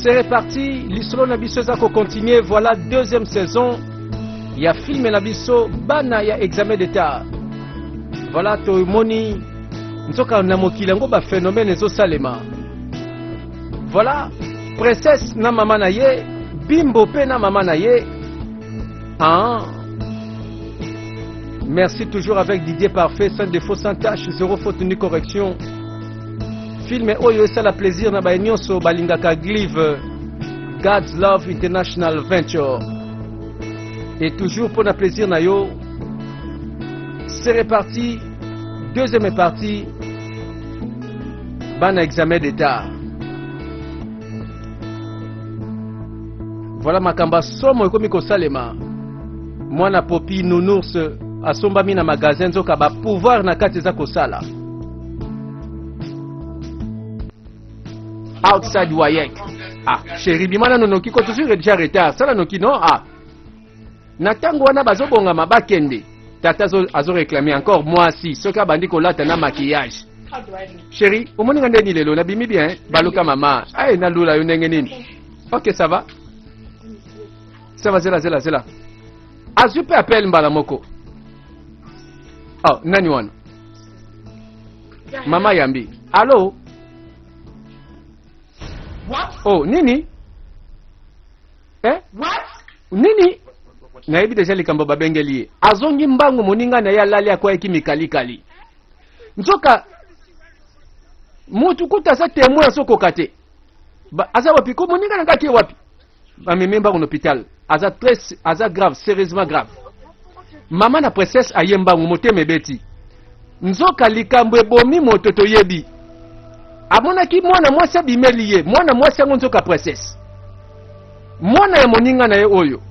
C'est reparti, lisolo na biso eza ko continuer, voilà deuxième saison ya film na biso bana ya examen d'état. Voilà tomoni nzoka na mokili yango ba phénomène ezosalema. Voilà princesse na mama na ye, Bimbo pe na mama na ye. Ah. Merci toujours avec Didier Parfait, sans défaut, sans tâche, zéro faute ni correction. Film oyo esala plaisir na baye nyonso balingaka Glive God's Love International Venture. Et toujours pour na plaisir na yo, c'est reparti, deuxième partie, bana examen d'état. Voilà makambo ya somo ekomi kosalema. Mwana Popi Nounours asombami na magasin nzoka ba pouvoir na kati eza kosala. Outside Wayek. Ah, chérie, bima nano noki ko toujours déjà retard. Sala noki non? Ah. Na tango wana bazobongama bakende. Tata azo, azo réclamer encore mwasi soki abandi kolata na maquillage. Chérie, omoni nga ndeni lelo nabimi bien, baluka mama. Ay, nalula yo ndenge nini? Ok, ça va. Ça va, zela zela zela. Azwi mpe appel mbala moko. Oh, nani wana? Mama yambi. Allo? Oh, nini? Eh? Nini? Nayebi deja likambo babengeli ye. Azongi mbangu moninga na ye alali akwayaki mikalikali. Nzoka mutu kutu aza temoin azokoka te. Aza wapi ko moninga na ngai wapi? Bamemi mbangu na hôpital. Aza très aza grave, sérieusement grave. Mama na princesse aye mbangu motema ebeti. Nzoka likambo ebomi moto toyebi. Amonaki mwana mwasi abimeli ye, mwana mwasi yango nzoka princesse. Mwana ya moninga na ye oyo.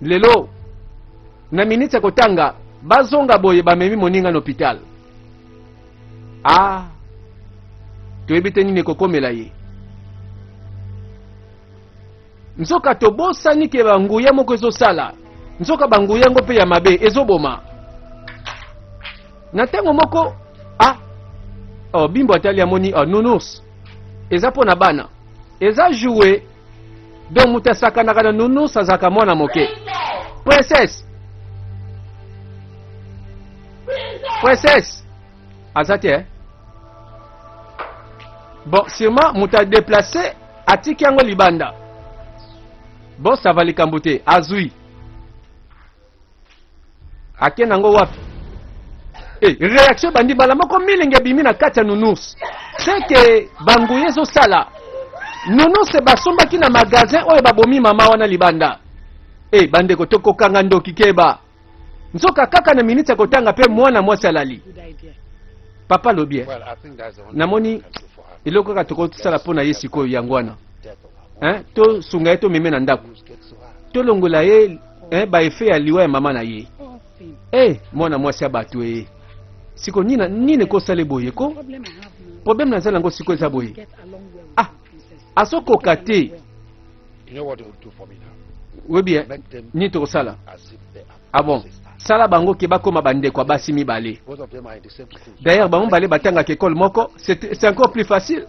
Lelo na miniti ya kotanga bazonga boye bamemi moninga na hôpital. Ah, toyebi te nini ekokomela ye. Nzoka tobosani ke banguya moko ezosala, nzoka banguya yango mpe ya mabe ezoboma. Na ntango moko ah, oh, bimbo atali amoni oh, nounours eza mpo na bana, eza joue donc moto asakanaka na nounours azalaka mwana moke. Princesse, princesse aza te eh? Bon, sûrement moto adeplace atiki yango libanda. Bon, ça va likambo te, azui ake nango wapi? Eh, réaction ebandi mbala moko, milingi ebimi na kati ya nounours. C'est que banguya ezosala nounours basombaki na magasin oyo babomi mama wana libanda. Eh, bandeko tokokanga ndoki keba. Nzoka kaka na minute ya kotanga mpe mwana mwasi alali. Papa alobi eh, namoni eloko kaka tokosala mpo na ye sikoyo yango wana hein, tosunga ye tomeme na ndako tolongola ye hein, baefe ya liwa ya mama na ye. Eh, mwana mwasi ya bato e siko nini nini ekosala boye ko problème naza nango sikoyo eza boye ah azokoka te. Oyebi eh, nini tokosala? Ah bon, sala bango ke bakoma bandeko ya basi mibale. D'ailleurs bango mibale batangaka ekole moko, c'est encore plus facile.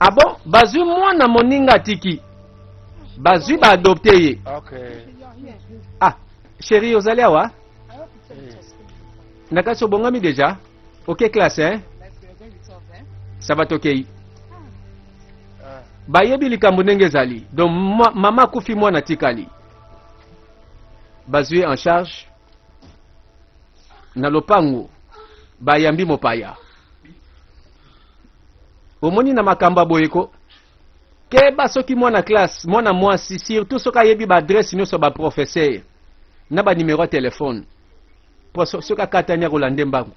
Ah bon, bazwi mwana moninga atiki, bazwi baadopte ye. Ah chérie, ozali awa na kasi obongami déjà? Ok classe hein? Ça va tokei. Bayebi likambo ndenge ezali. Donc mama akufi mwana atikali. Bazwi en charge na lopango bayambi mopaya. Omoni na makambo ya boye ko keba soki mwana classe, mwana mwasi surtout soki ayebi ba adresse nyonso ba professeur na ba numero ya telefone. Po soki akatani akolande mbangu.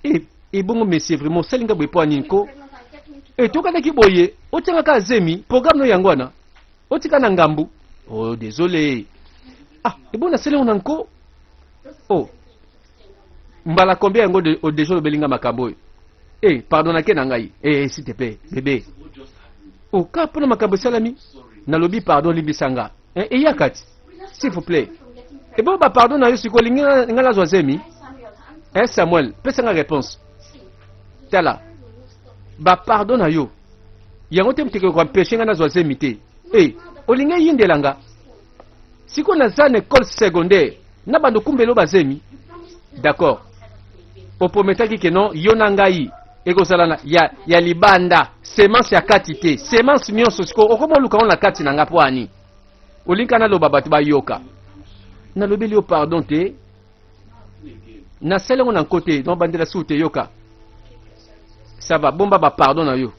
E, ebongo monsieur vraiment osali nga boye mpo ya nini ko? E, tokataki boye, otianga kaka zemi, programme no yango wana. Otika na ngambu. Oh, désolé. Ah, ebongo nasali yango na nko? Oh. Mbala combien yango de, oh, déjà olobeli nga makambo oyo? Eh, pardon nake na ngai. Eh, s'il te plaît, bébé. Oh, ka mpona makambo esalami? Nalobi pardon limbisa nga. Eh, eya kati. S'il vous plaît. Ebongo ba pardon na yo sikoyo olingi nga nazwa zemi? Eh, Samuel, pesa nga réponse. Tala. Ba pardon na yo. Yango te muteke ko empêcher nga nazwa zemi te. Eh, olingi eyindela nga? Sikoyo naza na école secondaire, na bando kumbelo ba zemi? D'accord. Oprometaki ke non, yo na ngai ekozala na ya, ya libanda, semence ya kati te. Semence nyonso sikoyo okoma oluka ngo na kati na nga po ani? Olingi kaka naloba bato bayoka. Nalobeli yo pardon te. Nasali yango na nko te, donc bandela suku te yoka. Ça va, bomba ba pardon na yo.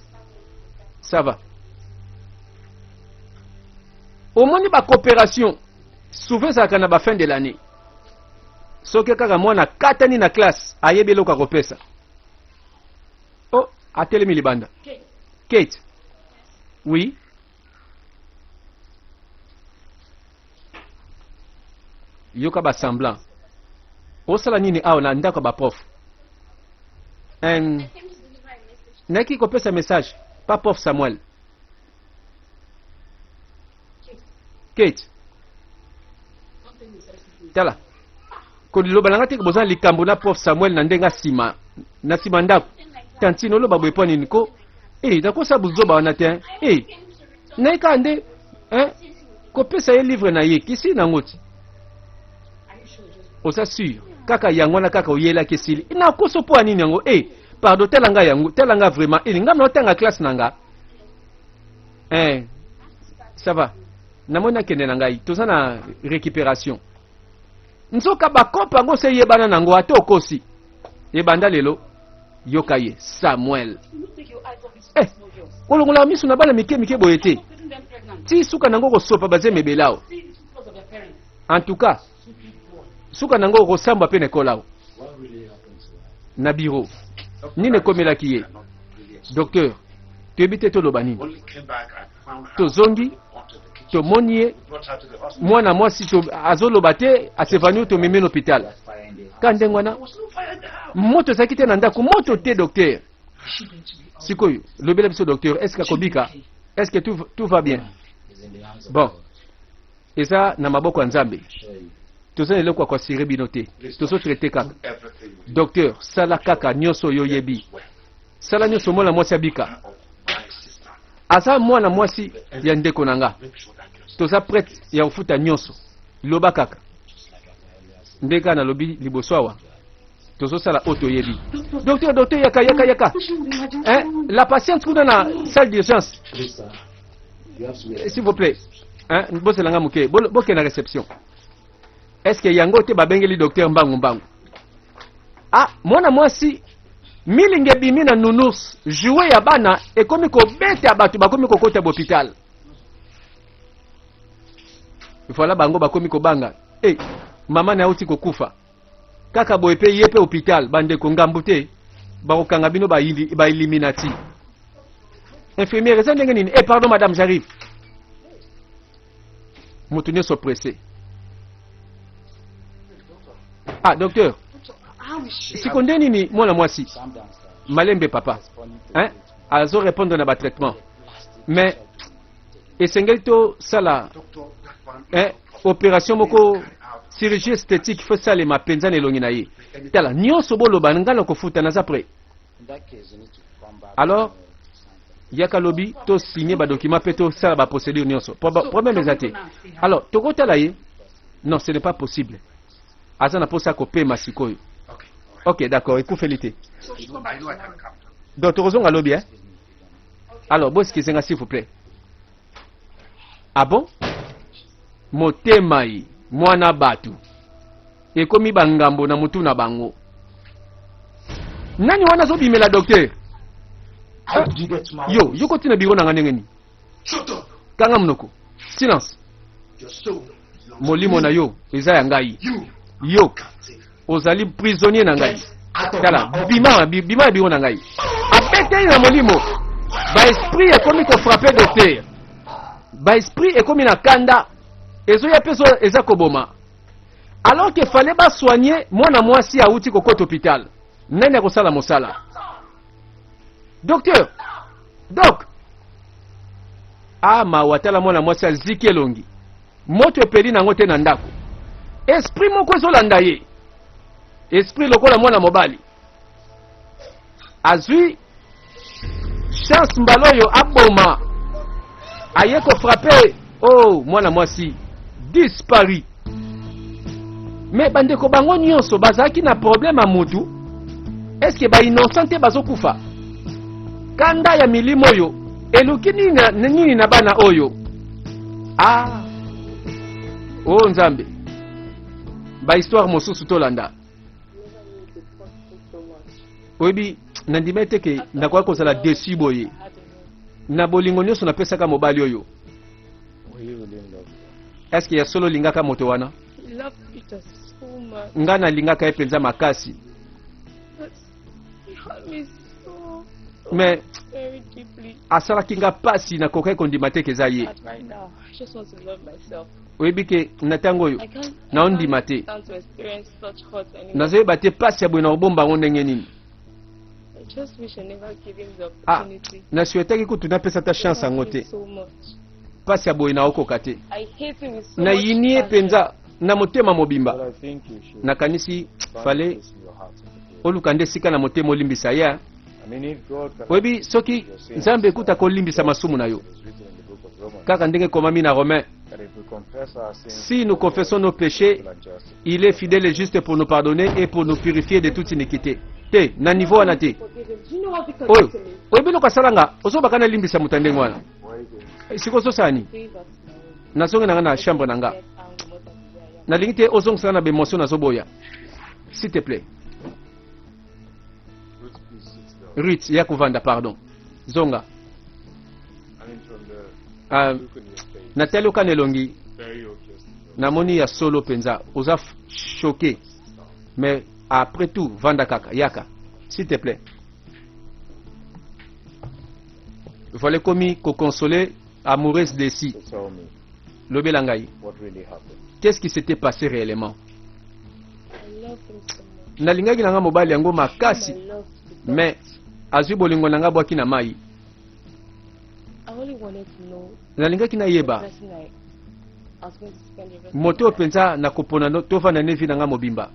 Ça va. Omoni ba coopération souvent ezalaka na ba fin de l'année. Soki kaka mwana akatani na classe, ayebi eloko akopesa. Oh, atelemi libanda. Kate. Oui. Yoka ba semblant. Osala nini awa na ndako ya ba prof? Um, nayaki kopesa message pa prof Samuel. Kate. Tala. Koloba na nga te boza likambo na prof Samuel na ndenge nsima na nsima ndako. Tantine oloba boye mpo nini ko? Eh, nakosa buzoba wana te. Eh, naye kaka nde eh, kopesa ye livre na ye kisi nango ti. Oza sûr kaka yango wana kaka oyelaki esili. Nakoso mpo ya nini yango? Eh, pardon tala nga yango, tala nga vraiment. Eh, nga naotanga classe na nga. Eh, ça va. Namoni nakende na ngai. Toza na récupération. Nzoka bakope yango se eyebana nango ata okosi. Ebanda lelo yoka ye Samuel. Eh, kolongola miso na bana mike mike boye te. Ti suka nango kosopa bazemi ebele awa. En tout cas, suka nango okosambwa pe na ekole awa. Na bureau. Nini ekomelaki ye? Docteur, toyebi te toloba nini. Tozongi tomoni ye mwana mwasi to, azoloba te asevani tomemi na hôpital ka ndenge wana moto ezalaki te na ndako moto te docteur sikoyo lobela biso docteur est ce que akobika est ce que tout, tout va bien bon eza na maboko ya nzambe toza na eloko ya koasire bino te tozotraite kaka docteur sala kaka nyonso oyo oyebi sala nyonso mwana mwasi abika aza mwana mwasi ya ndeko na nga toza prete ya kofuta nyonso loba kaka nde kaka nalobi liboso awa tozosala oyo toyebi docteur docteur yaka yaka yaka eh, la patiente kuna na salle d'urgence s'il vous plaît hein, bozela nga moke bokende na réception est ce que yango te babengeli docteur mbangu mbangu ah mwana mwasi milinga ebimi na nounours jouet ya bana ekomi kobeta bato bakomi kokota bopital voilà bango bakomi kobanga e hey, mama na auti kokufa kaka boye mpe ye mpe hopital bandeko ngambu te bakokanga bino ba illuminati infirmière eza ndenge nini eh pardon madame j'arrive moto nyonso pressé ah docteur siko nde nini mwana mwasi malembe papa hein azo répondre na ba traitement mais esengeli tosala eh, opération moko chirurgie esthétique fo esalema mpenza na elongi na ye tala nyonso boloba ngai na kofuta naza prêt alors yaka lobi to signer ba document mpe tosala ba procédure nyonso problème eza te alors tokotala ye non ce n'est pas possible aza na mposa kopema sikoyo ok d'accord ekufeli te donc tokozonga lobi eh? Alors, bosikise nga s'il vous plaît. Ah bon? Motema yi, mwana batu. Ekomi bangambo na mutu na bango. Nani wana azobimela docteur? Ah, yo, yo koti na biro na nga ndenge nini? Kanga monoko. Silence. Molimo na yo eza ya ngai. Yo ozali prisonnier na ngai tala bima bima ya biro na ngai abeteli na molimo baesprit ekomi kofrape docteur baesprit ekomi na kanda ezoya mpe eza koboma alors que fallait basoigne mwana mwasi awuti kokota hôpital nani akosala mosala docteur dok ah mawa tala mwana mwasi aziki elongi Moto epeli nango te na ndako. Esprit moko ezolanda ye. Esprit lokola mwana mobali. Azwi Chance mbala oyo aboma. Aye ko frapper. Oh, mwana mwasi disparu. Mais bandeko bango nyonso bazalaki na problème ya mutu. Est-ce que ba innocent te bazokufa? Kanda ya milimo oyo eluki nini na, nini na bana oyo? Ah. Oh Nzambe. Ba histoire mosusu tolanda. Oyebi nandima te ke nakoki kozala deçu boye na bolingo nyonso napesaka mobali oyo. Est-ce que ya solo olingaka moto wana? Nga nalingaka ye mpenza makasi. Mais asalaki nga pasi, nakokaki kondima te ke eza ye. Oyebi ke na ntango oyo naondima te, nazoyeba te pasi ya boye nakobomba yango ndenge nini. Ah, nasuetaki kutu napesa ata chance yango te. Pasi ya boye naokoka te, nayini ye mpenza na motema mobimba. Nakanisi fale oluka nde esika na motema olimbisa ye. Oyebi soki Nzambe ekuta kolimbisa masumu na yo, kaka ndenge ekomami na Romain: si nous confessons nos péchés, il est fidèle et juste pour nous pardonner et pour nous purifier de toute iniquité. Te na niveau wana te. Oyo oyebi eloko asala nga, ozobaka nalimbisa moto ya ndenge wana. Sikoyo ozosala nini? Nazongi na nga na chambre na nga, nalingi te ozongisa nga na bemotion, nazoboya, s'il te plaît. Ruth, ya kovanda, pardon, zonga. Uh, natali oka na elongi, namoni ya solo mpenza oza choqué, mais après tout vanda kaka, yaka, s'il te plaît. Voilà ekomi koconsoler amoureuse desi. Lobela ngai, qu'est-ce qui s'était passé réellement? Nalingaki na nga mobali yango makasi, mais azwi bolingo na nga, bwaki na mai. Nalingaki nayeba moto oyo mpenza nakopona tovanda ne vie na nga mobimba,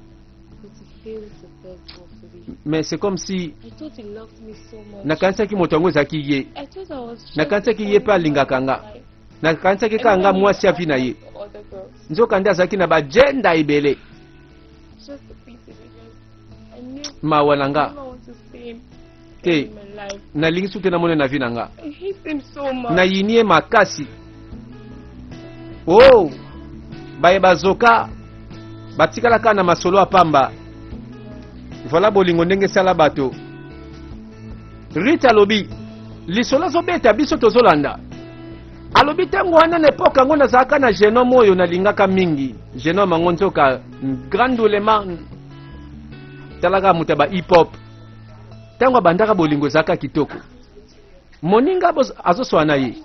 mais c'est comme si nakanisaki moto yango ezalaki ye, nakanisaki ye mpe alingaka nga, nakanisaki kaka nga mwasi ya vie na ye, nzoka nde azalaki na bajenda ebele. Mawa na nga te, nalingi su te namona na vie na nga, nayini ye makasi. Oh, baye bazoka batikala kaka na masolo ya pamba. Voilà bolingo ndenge esala bato. Rita alobi lisolo azobeta biso tozolanda. Alobi ntango wana na epoke yango nazalaka na jeune homme oyo nalingaka mingi. Jeune homme yango nzoka grand ulema, talaka moto ya ba hip hop. Ntango abandaka bolingo ezalaka kitoko, moninga azoswana na ye.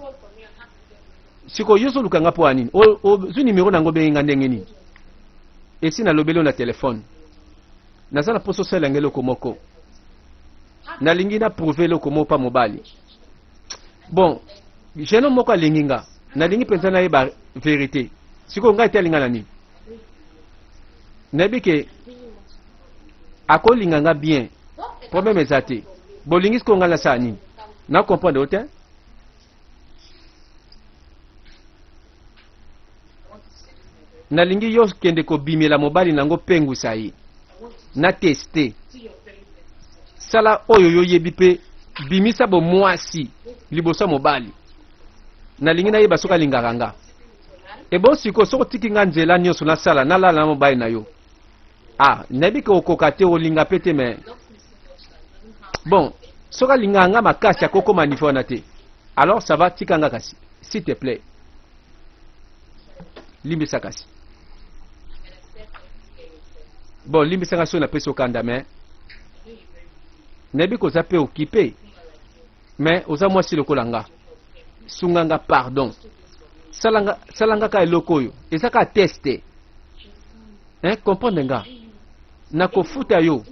Sikoyo yo ozoluka nga mpo ya nini? Ozwi nimero na yango, obengi nga ndenge nini? Esi nalobeli yo na telefone, naza na mposa osala yango eloko moko, nalingi na prouve eloko moko pa mobali. Bon, jeune homme moko alingi nga, nalingi mpenza nayeba vérité. Sikoyo ngai te alinga na nini? Nayebi ke akolinga nga bien, problème eza te. Bolingi sikoyo ngai nasala nini? Na comprendre yo te. Nalingi yo kende kobimela mobali nango, pengwisa ye na teste, sala oyo yoyebi mpe bimisa bomwasi liboso ya mobali. Nalingi nayeba soki alingaka nga. Ebon, sikoyo soki otiki nga nzela nyonso nasala, nalala na mobali na yo. Ah, nayebi ke okoka te, olinga mpe te, mais bon, soki alingaka nga makasi akokoma niveau wana te. Alors ça va, tika nga kasi, s'il te plaît, limbisa kasi. Bon, limbisa nga soki napesi okanda, mais nayebi koza mpe okipe, mais oza mwasi lokola nga, sunga nga, pardon, salanga, salanga ka eloko oyo eza kaka teste, hein, comprendre nga, nakofuta yo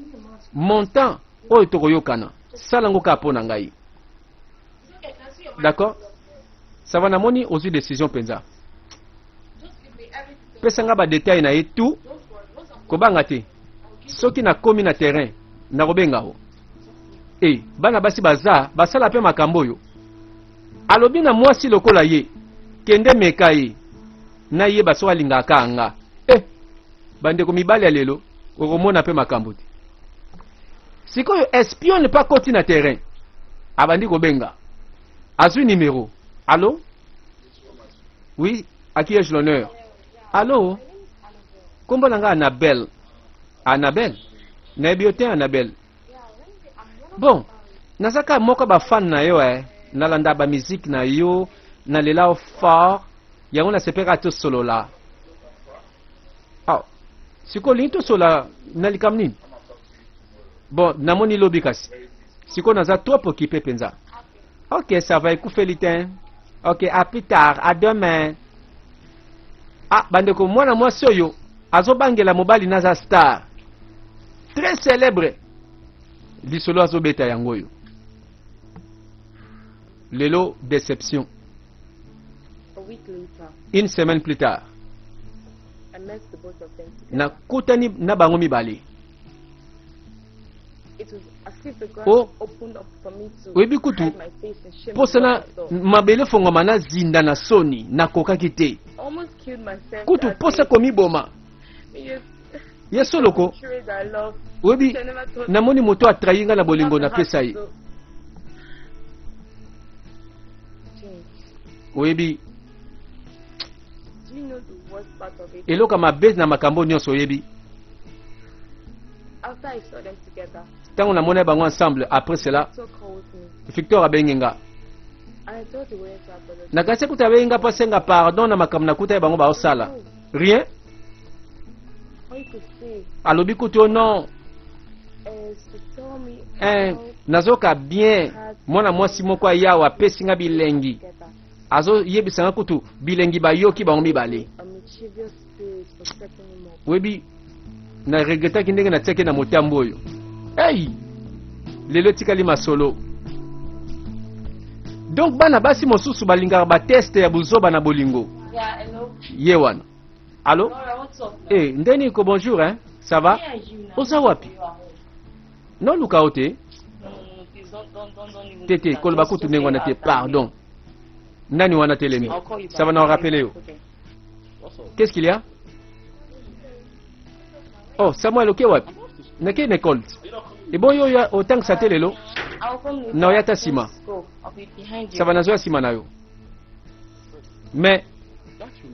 montant oyo tokoyokana, sala yango kaka mpo na ngai. D'accord, ça va, namoni ozwi décision mpenza. Pesa nga badetail na ye tout, kobanga te, soki nakomi na terrain nakobenga o. E bana basi baza basala mpe makambo oyo. Alobi na mwasi lokola ye, kende meka ye nayeba soki alingaka nga. E bandeko mibali ya lelo, okomona mpe makambo te. Sikoyo espionne mpe akoti na terrain, abandi kobenga, azwi numero. Allo, oui, à qui ai-je l'honneur? Allo, kombo na nga Annabelle. Annabelle, nayebi yo te Annabelle. Bon, naza kaka moko ba fan na yo eh. Nalanda ba musique na yo, nalela yo fort, yango nasepelaka tosolola. Ah, sikoyo olingi tosolola na likambo nini? Bon, namoni lobi kasi. Sikoyo naza trop occupé mpenza. Ok, ça va, ekufeli te. Ok, à plus tard, à demain. Ah, bandeko, mwana mwasi oyo azobangela mobali naza star très célèbre. Lisolo azobeta yango oyo lelo, déception. A week later, Une semaine plus tard, I met the both of them together. Nakutani na bango mibale. It was as if the ground Oh. opened up for me to Oyebi kutu, hide my face in shame of mposa what na I saw. mabele fongwama, nazinda na soni, nakokaki te. I almost killed myself Kutu that mposa day. komiboma. Because Ye soloko. betrayed our love. Oyebi, I never thought namoni moto atrahi ngai na bolingo napesa ye. James, Oyebi, do you know the worst part of it? Eloko ya mabe na makambo nyonso, oyebi, After I saw them together, ntango namoni bango ensemble, après cela, Victor called me. Victor abengi nga. And I thought he wanted to apologize. Nakasi kuta abengi nga mpo asenga pardon na makambo nakuta ye bango baosala. Rien. All you could say Alobi kutu o non, is to tell me eh, how nazoka bien, mwana mwasi moko ayawa apesi nga bilengi. together. Azoyebisa nga kutu bilengi bayoki bango mibale. A mischievous spirit for setting him up. Oyebi, na regretaki ndenge natiaki na motambo oyo. Ei, lelo etikali masolo. Donc bana basi mosusu balingaka batest ya buzoba na bolingo. Yeah, hello. Ye wana. Allo? Laura, what's up now? Eh, ndeni ko, bonjour hein, ça va? Where are you now? Oza wapi? You are home. Noluka yo te. No, no, no, please don't, don't, don't, don't even Te do te, that. koloba Just, kutu just ndenge stay wana te. out and Pardon, nani wana telemi? I'll call you back. Ça va, na rappeler yo. Okay. Qu'est-ce qu'il y a? Oh, Samuel, oke wapi? Nakei na école. Ebon, yo oyo otangisa te lelo? I'll come later. Na oya ta nsima. Just go. I'll be behind you. Ça va, nazoya nsima na yo. Mais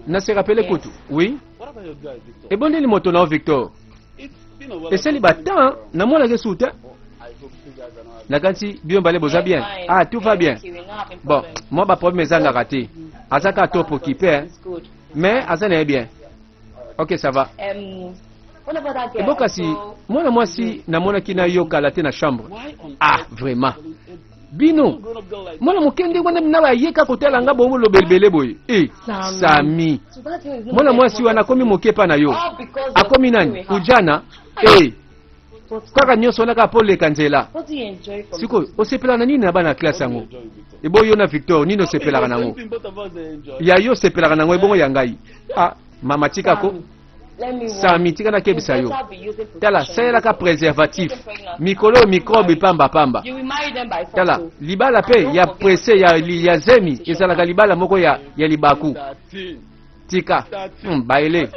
na se rappeler Yes. kutu, oui, ebondeli moto na yo Victor, esali batemps namonaki esu te. Nakanisi bino bale boza bien. Yeah, fine. Ah, tout va Yeah, bien. Okay, we're not having Bon, problems. mwa baproblème ezangaka te, aza kaka trop occupé hein. It's good. Mais aza na ye bien. Ok, ça va. What about that girl? Ebo kasi I saw- mwana mwasi namonaki na yo kala te na chambre. Ah, vraiment, bino mwana moke ndenge wana na bayeka kotala nga bongo, loba ebele boye e Sami. So that girl is no Mwana longer mwasi wana akomi moke epa na yo. All because of Akomi nani? you have. Ujana e kaka nyonso wana kaka mpo oleka nzela. What do you enjoy from Sikoyo osepelaka na nini na bana ya classe yango? Ebo yo na Victor, nini osepelaka nango? Ya yo osepelaka nango, ebongo ya ngai? Ah, mama, tikako. Let me warn Sami, you. tika nakebisa You yo. better be using Tala, protection. salelaka préservatif, mikolo oyo microbe pambapamba. You will marry them by force. Tala, oh. libala mpe ya presse ya zemi ezalaka libala moko ya libaku. Tika bayele.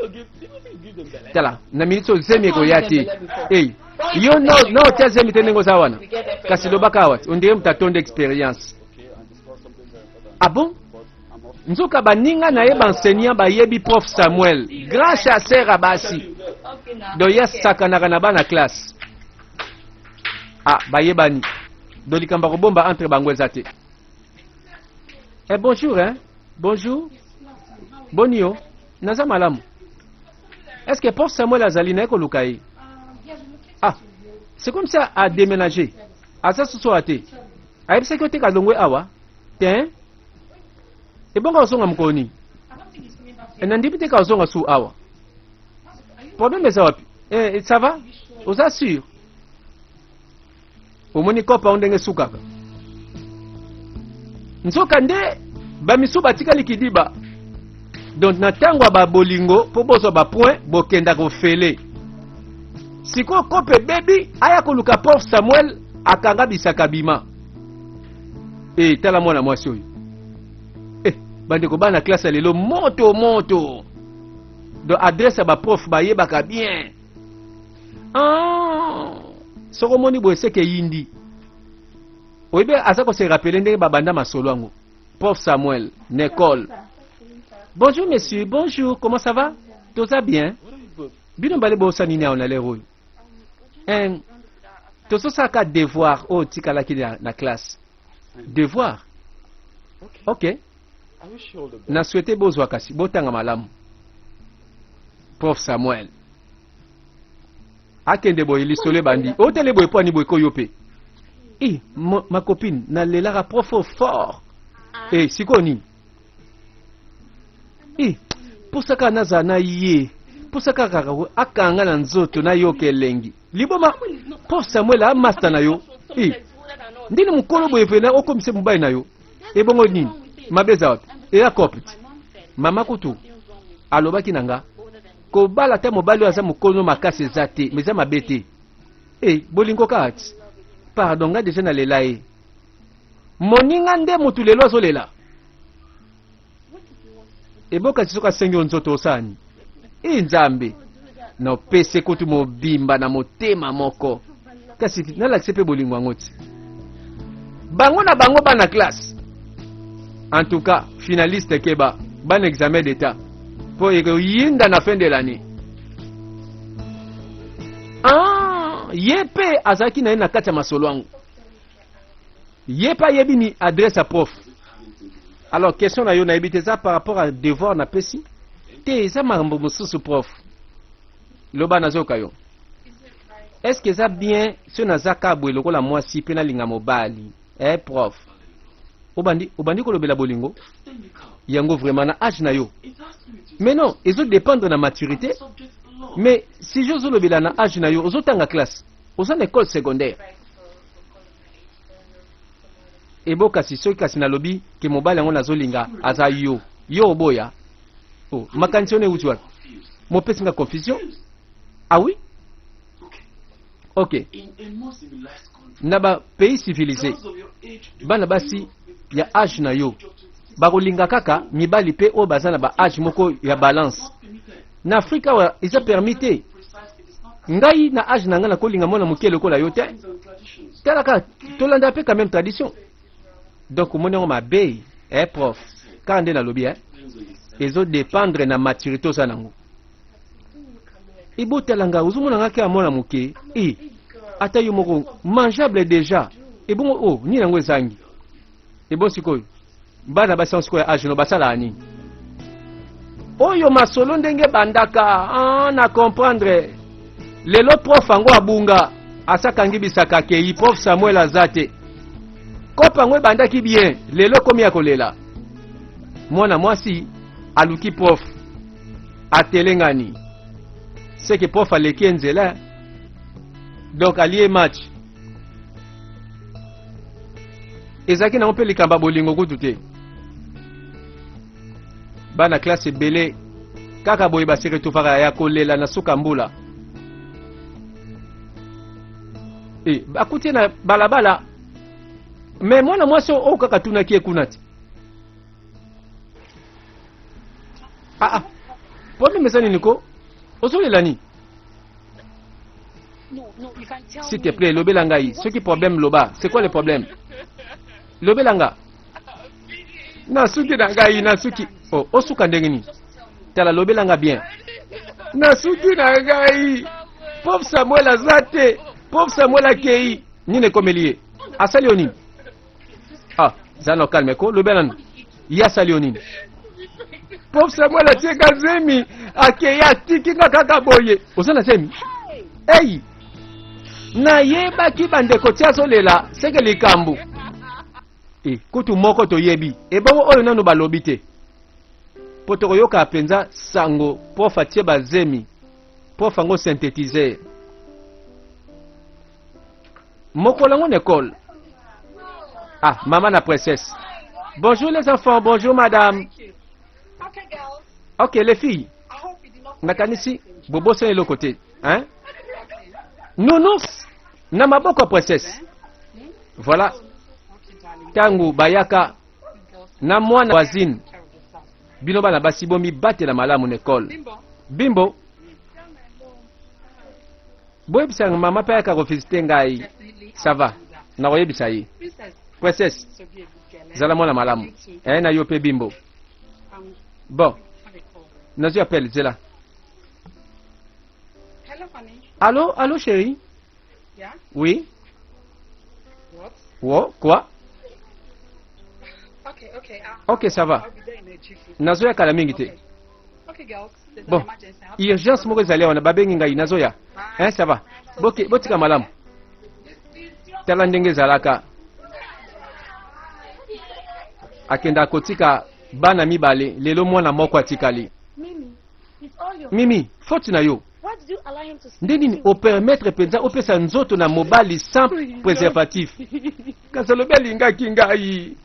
Tala, na miniti oyo zemi ekoya te. Ei, yo no, no tia zemi te ndenge oza wana. Kasi lobaka awa, on dirait moto atonda expérience. Ah bon, nzoka baninga na ye baenseignant bayebi prof Samuel, grand chasseur ya basi. Okay, now. Donc ye asakanaka na bana classe. Ah, bayebani. Donc likambo ya kobomba entre bango eza te. Eh, bonjour hein, bonjour, boni yo? Naza malamu. Est ce que prof Samuel azali? Naye koluka ye. Ah, c'est comme ça, a déménagé, aza susu awa te. Ayebisaki yo te kalongwe awa te? Ebongo azonga mokolo nini? E, nandimi te ka ozonga su awa. Problème eza wapi? Eh, ça va, oza sûr? Omoni kopa o ndenge esukaka. Nzoka nde bamisu batikali kidiba. Donc na ntango ya babolingo, mpo bozwa bapoint, bokenda kofele. Sikoyo kope ebebi, aya koluka prof Samuel. Akanga bisaka bima. E tala mwana mwasi oyo. E bandeko bana classe ya lelo moto moto. Donc adresse ya ba prof bayebaka bien. Ah, soko omoni boye seke eyindi. Oyebi aza ko se rappeler ndenge babanda masolo yango. Prof Samuel, Nicole. Bonjour monsieur, bonjour, comment ça va? Toza bien? Bino mbale bosa nini awa na l'heure oyo? Eh, tozosalaka devoir oyo otikalaki na, na classe. Devoir? Ok. Na souhaite bozwa kasi botanga malamu. Prof Samuel. Akende boye lisolo ebandi. Otele boye mpo ani boye ko yo mpe. Eh, ma, ma copine, nalelaka prof oyo fort. Eh, sikoyo nini? Eh, posa kaka nazala na ye. Posa kaka kaka akanga na nzoto nayoka elengi. Liboma, prof Samuel a master na yo. Eh, ndini mokolo boye pena okomisa mobali na yo. Ebongo nini? Mabe eza wapi? Eya cope. Mama kutu alobaki na nga kobala ata mobali oyo aza mokolo makasi eza te, mais eza mabe te. Eh, bolingo kaka ti. Pardon, nga deja nalela ye. Moninga nde mutu lelo azolela. Ebokasi soki asengi yo nzoto osala nini? E Nzambe, na opese kutu mobimba na motema moko. Kasi nalakise mpe bolingo yango ti. Bango na bango bana classe. En tout cas, finaliste keba, bana examen d'etat. Po ekoyinda na fin de l'année. Ah, ye mpe azalaki na ye na kati ya masolo yango. Ye mpe ayebi ni adresse ya prof. Alors question na yo nayebi te eza par rapport à devoir napesi te, eza makambo mosusu prof. Loba nazoyoka yo. Est-ce que eza bien soki naza kaka boye lokola mwasi mpe nalinga mobali? Eh prof. Obandi obandi kolobela bolingo yango vraiment na age na yo. Mais non, ezo dépendre na maturité. Mais si je ozolobela na age na yo, ozotanga classe, oza na école secondaire. Ebo kasi soki kasi nalobi ke mobali yango nazolinga aza yo, yo oboya? Oh, makanisi wana euti wapi? Mopesi nga confusion? Ah oui? Ok. Na ba pays civilisé, bana basi ya age na yo bakolinga kaka mibali mpe oyo baza na ba age moko ya balance. Na Afrika awa eza permis te. Ngai na age na ngai nakolinga mwana moke lokola yo te. Tala kaka tolanda mpe quand même tradition. Donc omoni yango mabe eh prof. Kaka nde nalobi eh. Ezo dépendre na maturité oza nango. Ebotala nga ozomona nga kaka mwana moke eh ata yo moko mangeable déjà ebongo oh nini yango ezangi ebongo sikoyo bana basi yango sikoyo ya age no basalaka nini oyo masolo ndenge ebandaka ah, na comprendre lelo prof yango abunga asakangi bisaka akei prof Samuel aza te kope yango ebandaki bien lelo ekomi ya kolela mwana mwasi aluki prof atelengani seke prof aleki ye nzela donc alie match ezalaki nango mpe likambo ya bolingo kutu te bana classe ebele kaka boye ba se retrouvaka ya kolela na suka mbula e bakuti ye na balabala me mwana mwasi oyo kaka atunaki ye kuna ti ah, ah. Problème eza nini ko ozolela nini? S'il te plaît, lobela ngai. Soki problème loba. C'est quoi le problème? Lobela nga. Nasuki na ngai, nasuki. Oh, osuka ndenge nini? Tala lobela nga bien. Nasuki na ngai. Pauvre Samuel aza te. Pauvre Samuel akei. Nini ekomeli ye? Asali yo nini? Ah, zala calme ko, lobela nanu. Ye asali yo nini? Pauvre Samuel atie nga zemi, akei atiki nga kaka boye. Oza na zemi? Ei! Nayebaki bandeko ti azolela seke likambo. E, kutu moko toyebi. Ebongo oyo nanu balobi te. Po tokoyoka mpenza sango prof atie bazemi. Prof yango synthétiseur. Mokolo yango na école. Ah, maman na princesse. Bonjour les enfants, bonjour madame. Ok, les filles. Nakanisi bobosani eloko te, hein? Nounours na maboko ya princesse. Voilà, ntango bayaka na mwana voisine, bino bana basi bomibatela malamu na ekole. Bimbo, boyebisa mama mpe ayaka kovisite ngai. Ça va, nakoyebisa ye. Princesse, zala mwana malamu. Eh, na yo mpe Bimbo. Bon, nazwi appel, zela. Allô, allô chérie. Oui. Wo, quoi? Ok, ça va. Nazoya kala mingi te. Bon, urgence moko ezali awa, babengi ngai, nazoya. Hein, ça va. Boke, botika malamu. Tala ndenge ezalaka. Akenda kotika bana mibale, lelo mwana moko atikali. Mimi, it's all your Mimi, faute na yo. Why did you allow him to sleep Nde nini with you? opermettre mpenza opesa nzoto na mobali sans préservatif? Kasi alobi alingaki ngai.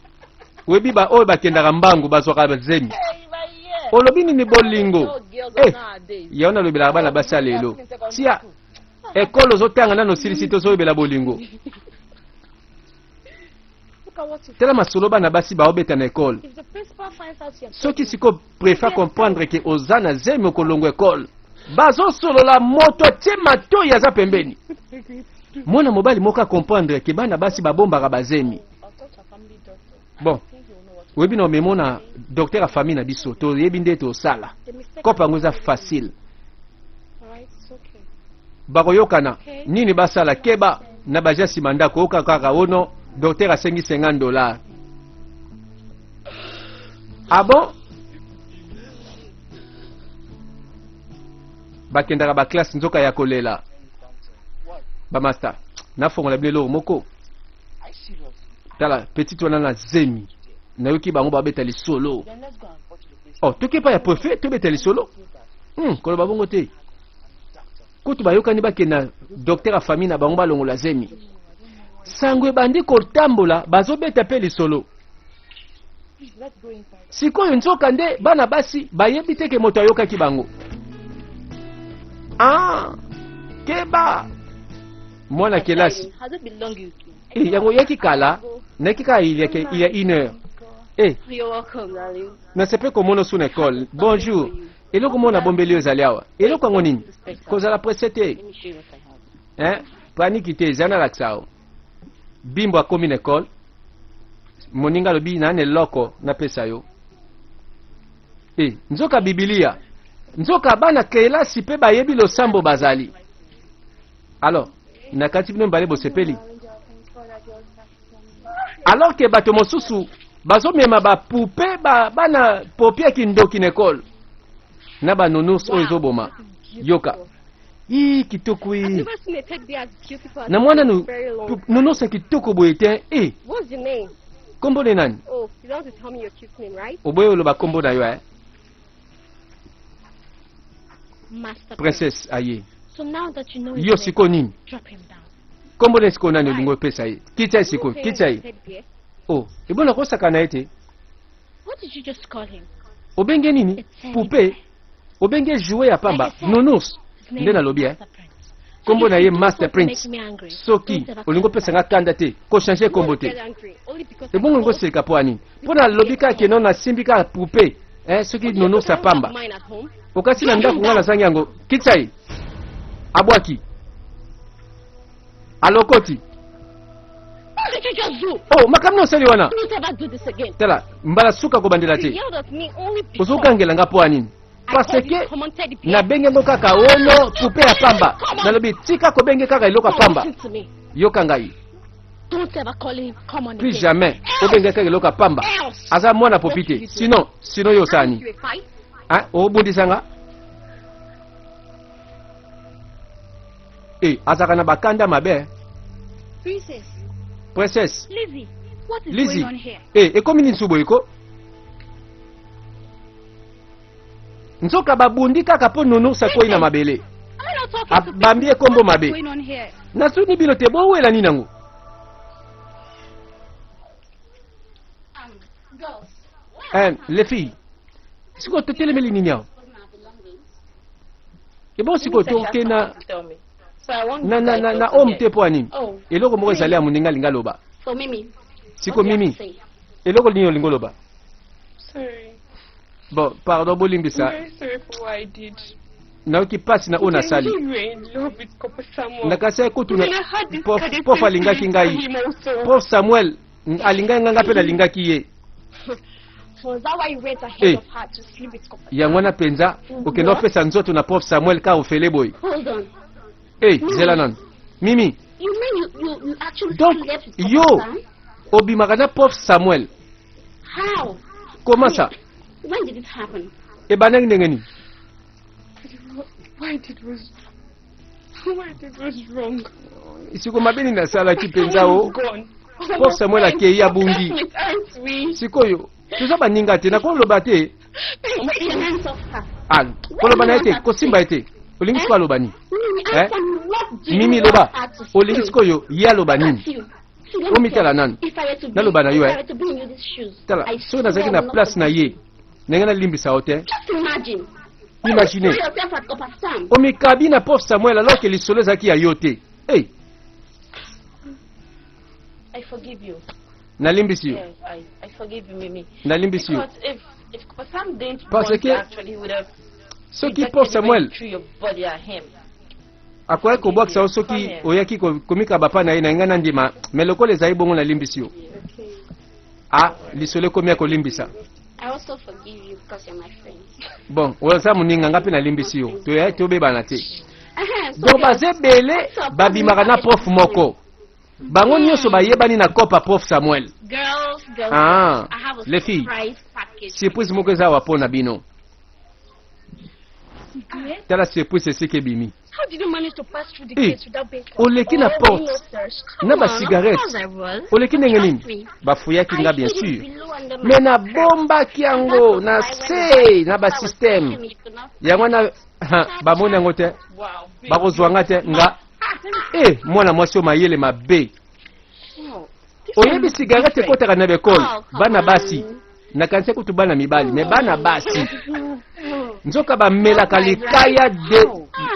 Oyebi ba oyo bakendaka mbangu bazwaka bazemi. Olobi nini bolingo? Eh, yango nalobelaka bana basi ya lelo. Tia ekole ozotanga nano osilisi te, ozoyebela bolingo. Look at what you Tala masolo bana basi baobeta na ekole. If the principal finds out you're Soki sikoyo préfet comprendre ke oza na zemi, okolongwa ekole. Bazosolola, moto atie matoi aza pembeni. Mwana mobali moko acomprendre ke bana basi babombaka bazemi. I'll talk to our family doctor. Bon. I think he will know what to Oyebi na omemo na docteur ya famille na biso, toyebi nde tosala. The mistake Kope yango eza facile. Alright, it's okay. Bakoyokana nini basala. Keba na baja nsima ndako, oyoka kaka ono docteur asengi 50 $. Ah bon, bakendaka baclasse nzoka ya kolela. Bamaster, nafongola bino eloko moko. Tala petite wana na zemi, nayoki bango babeta lisolo. Oh, toki epai ya préfet, tobeta lisolo. Koloba bongo te. Kutu bayokani bakenda docteur ya famille na bango, balongola zemi. Sango ebandi kotambola, bazobeta mpe lisolo. Let's go inside. Sikoyo nzoka nde bana basi bayebi te ke moto ayokaki bango. Ah, keba mwana kelasi. Has it been long you came? Eh, yango oyaki kala, nayaki kaka il y a une heure. Eh, You're welcome, darling. Nasepe komona osu na ekole. Bonjour. Eloko moko nabombeli oyo ezali awa. Eloko yango nini? Kozala presse te. Let me show you what I have. Hein? Paniki te, eza nalakisa yo. Bimbo akomi na ekole, moninga alobi nani eloko napesa yo. E, nzoka bibilia, nzoka bana kelasi mpe bayebi losambo bazali. Alors na kati bino mibale bosepeli, alors ke bato mosusu bazomema bapoupées ba, bana popi ya kindoki na ekole na banounours oyo ezoboma. Yoka i kitoko I've e. never seen a teddy bear as beautiful as Na this mwana in a nu very long time. nounours ya kitoko boye te e. What's your name? Kombo ne nani? Oh, you don't want to tell me your cute name, right? Oboyi oloba kombo na yo, eh? Master Princesse aye. So now that you know his Yo name, sikoyo nini? drop him down. Kombo ne sikoyo nani olingi opesa ye? Kitya ye sikoyo, kitya ye. Teddy bear. O ebona kosaka na ye te. What did you just call him? Obenge nini? Poupée? Obenge jouet ya pamba, nounours? Nde nalobi, eh, kombo na ye Master Prince. Soki olingi opesanga kanda te, kochange kombo te. Ebongo olingi osilika mpo ya nini? Mpo nalobi kaka keno nasimbi kaka poupée, eh, soki nounours ya pamba okasi na ndako, ngai nazangi yango. Kitisa ye, abwaki, alokoti. Oh, makambo osali wana, tala mbala suka kobandela te. Ozokangela nga mpo ya nini? Parce que nabengi yango kaka ono poupée ya pamba. Nalobi tika kobenge kaka eloko ya pamba. Yoka ngai, plus jamais obenge kaka eloko ya pamba. Aza mwana popi te. Sinon yo osala nini? Obundisa nga e, azalaka na bakanda mabe. Princesse Lizzy, e, ekomi nini su boye ko? Nzoka babundi kaka mpo nounours akwei na mabele, abambi ekombo mabe. Nasuni bino te, bowela nini yango? Eh, les filles, sikoyo totelemeli nini awa? Ebongo sikoyo toke na home te mpo ya nini? Eloko moko ezali ya moninga alingi aloba. So Mimi, Siko what do you have Mimi to say? eloko nini olingi oloba? Sorry. Bon, pardon, I'm bolimbisa. very sorry for what I did. Nayoki mpasi na oyo nasali. You were in love with Corporal Samuel. Nakasi kutu na Then I had this prof, cadet prof alingaki feeling for ngai. him also. Prof Samuel alingaki ngai, ngai mpe nalingaki ye. So is that why you went ahead Eh. of her to sleep with Corporal? Yango wana mpenza okende opesa nzoto na prof Samuel ka ofele boye. Hold on. Hey, zela nanu Mimi. You mean you actually Donc slept with yo Corporal Sam? obimaka na prof Samuel? How? Comment ça? When did it happen? Ebandaki ndenge nini? What I did was what I did was wrong. Siko mabe nini nasalaki mpenza o? Gone. Prof Samuel akei, abungi. Classmates, aren't we? Sikoyo toza baninga te, nakoloba te. Take your hands off her. Ah, koloba na ye te, kosimba ye te. Olingi sikoyo aloba nini? Mimi, Eh? answer me. What do you Mimi, want loba. her to say? Olingi sikoyo ye aloba Look nini? at you. See, let me Omitala tell you, nanu. If I were to be, Naloba na yo, if eh. I were to be in you these shoes, Tala, I soki nazalaki swear na I will not place na forgive ye, you. ndenge nalimbisa yo te. Just imagine. Imagine. You throw yourself at Corporal Sam. Omikabi na prof Samuel alors ke lisolo ezalaki ya yo te. Hey, I forgive you. Nalimbisi yo. Yes, I forgive you, Mimi. Nalimbisi yo. Because if Corporal Sam didn't Parce want que you, actually, he would have soki rejected prof you when Samuel you threw your body at him. Akoki kobwakisa yo soki oyaki komikaba pa na ye, na ngai nandima, me lokola ezali bongo, nalimbisi yo. Ah, lisolo ekomi ya kolimbisa. I also forgive you because you're my friend. Bon, oza moninga, nga mpe nalimbisi yo, toyai tobebana te. Uh-huh, so Donc girls, baza ebele babimaka na prof moko, bango nyonso bayebani na kopa prof Samuel. Girls, girls, Ah, girls, I have a les filles. surprise package. Surprise moko eza awa mpo na bino. Tala surprise esika ebimi. How did you manage to pass through the Eh, gates without being caught? oleki na porte Come na on, ba cigarette. of course I was. Oleki ndenge Trust nini? me. Bafuyaki I nga, bien hid it sûr, below under my me skirt. nabombaki yango na se na ba système yango wana. Ha, bamoni yango te, bakozwa nga te. Nga e mwana mwasi oyo mayele mabe. Oyebi cigarette ekotaka na bekole bana basi, nakanisi kutu bana mibali, me bana basi nzoka bamelaka likaya de,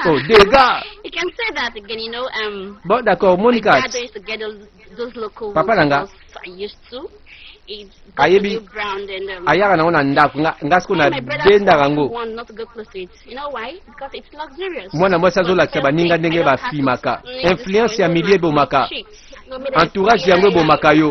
oh, dega. You can say that again. Bon, d'accord. My Monica. dad used to get those local Papa ones nanga. I used to. It got Ayebi. a new brand and Ayaka nango na ndako, nga siko and my brother nabendaka yango. one not to go close to it. You know why? Because it's luxurious. Mwana mwasi But azolakisa first baninga thing, ndenge I don't have to bafimaka. sneeze this Influence ya way, milieu ebomaka. cheeks. No, me that- Entourage yango ebomaka yo.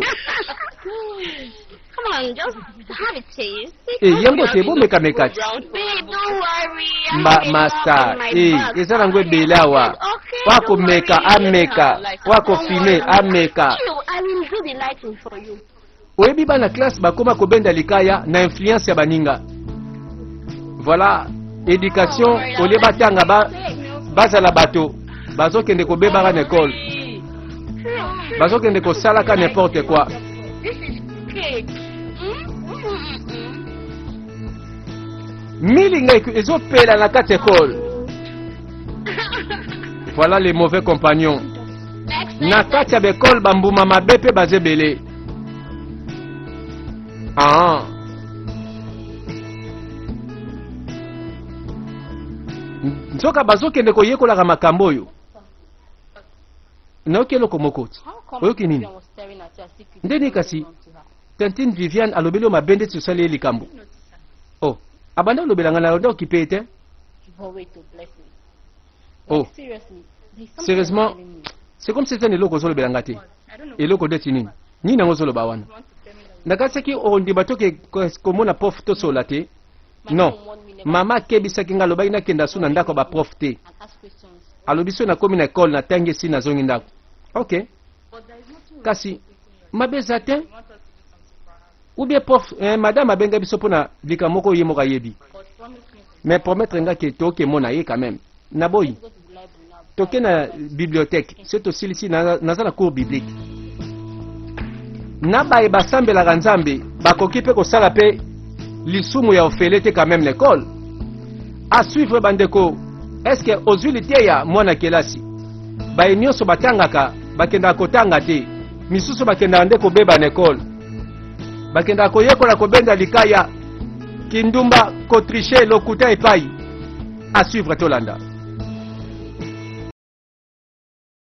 Come on, just have a taste. E yango te, bomekameka ti. Babe, don't worry. I Mba have enough masa in my e box. eza nango ebele awa. Okay, Po don't akomeka, worry. ameka. Po akofime, ameka. Chill, I will do the lighting for you. Oyebi bana classe bakóma kobenda likaya na influence ya baninga. Voilà éducation. Olie batanga bazala bato bazokende kobebaka na ekole, bazokende kosalaka n'importe quoi. This is cake. Milinga ezopela na kati ekole. Voilà les mauvais compagnons. Next, Na next, kati ya bekole bambuma mabe mpe baza ebele. Ah. Nzoka bazokende koyekolaka makambo oyo. Nayoki eloko moko ti. Oyoki nini? Ndeni kasi tantine Viviane alobeli oyo mabe ndeti osali ye likambo. Oh, abanda olobela ngai na nde okipe ye te. Oh, sérieusement, c'est comme si eza na eloko ozolobela nga te. Eloko ndeti nini? Nini yango ozoloba wana? Nakasaki ondima toke komona prof, tosola te. Non, mama akebisaki nga, alobaki nakenda su na ndako ya ba prof te. Alobi so nakomi na ekole, natangi esi, nazongi ndako. Ok, kasi mabe eza te ou bien prof, madame abenga biso mpona likambo moko ye moko ayebi, mais promettre nga ke tokemona ye quand même. Naboyi toke na bibliothèque. So tosilisi, naza na cours biblique na baye basambelaka Nzambe, bakoki mpe kosala mpe lisumu ya ofele te quand même l'école. À suivre, bandeko. Est-ce ozwi liteya, mwana kelasi? Baye nyonso batangaka bakendaka kotanga te, misusu bakendaka nde kobeba na ekole, bakendaka koyekola kobenda likaya, kindumba, ko tricher, lokuta epai. À suivre, tolanda.